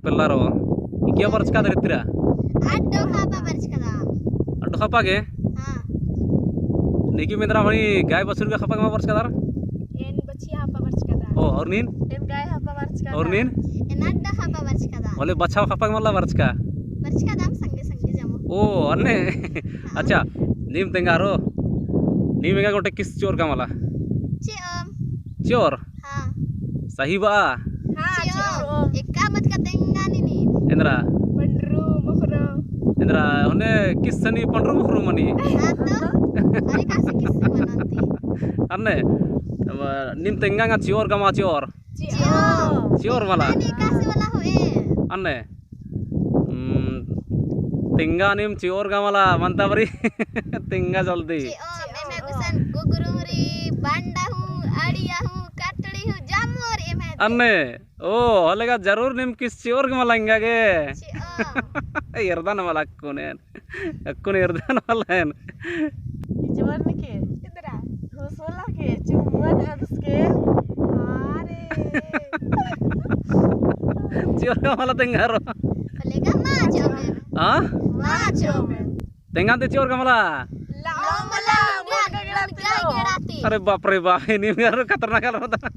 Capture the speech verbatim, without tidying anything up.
पेल्ला रओ। इकिया बरचकादर इतरा? अड्डो खापा बरचकादर। अड्डो खापा गे? हाँ। नेकी मेंदरा होनी गाय बछरू गा खापा गे मा बरचकादर? एन बछिया खापा बरचकादर। ओ, और नीन? एन गाय खापा बरचकादर। और नीन? एन अड्डो खापा बरचकादर। होले बछाव खापा गे मला बरचका? बरचकादम संगे संगे जमो। ओ, अन्ने। हाँ। अच्छा, नीम तेंगा रओ। नीम एंगा गोटे किस चिओर गा मला? चिओम। चिओर? हाँ। सही बा? हाँ, चिओम। चिओम। एका मत का तेंगा नी नी। एन्दरा? पंडरू मुखरू। एन्दरा, होने किस्सा नी पंडरू मुखरू मनी? हाँ तो। अरे कासे किस्से मनाती? अन्ने, अब नीम तेंगा एंगा चिओर गा मा चिओर? चिओर। चिओर मला? नी कासे वाला होए? अन्ने। हम्म, तेंगा नीम चिओर गा मला मनता बरी। तेंगा जल्दी। चिओर, एम्है गुसन गुगरुरी, बंडा हूँ, अड़िया हूँ, कटड़ी हूँ, जम्मोर एम्है। अन्ने, ओ, होले गा जरूर नीम किस चिओर गा मला एंगा गे। चिओर। एरदन मला अक्कुन एन। अक्कुन एरदन मला एन। इजवन के? इतरा। हुसुला के, चुम्मन अदस के। अरे। चिओर गा मला तेंगा रओ। होले गा मा चिओम एम। हाँ? मा चिओम एम। तेंगा ते चिओर गा मला। लाओ मला, मुनगा गेड़ाती। अरे बाप रे बाप, नीम यार खतरनाक आलर रअदर।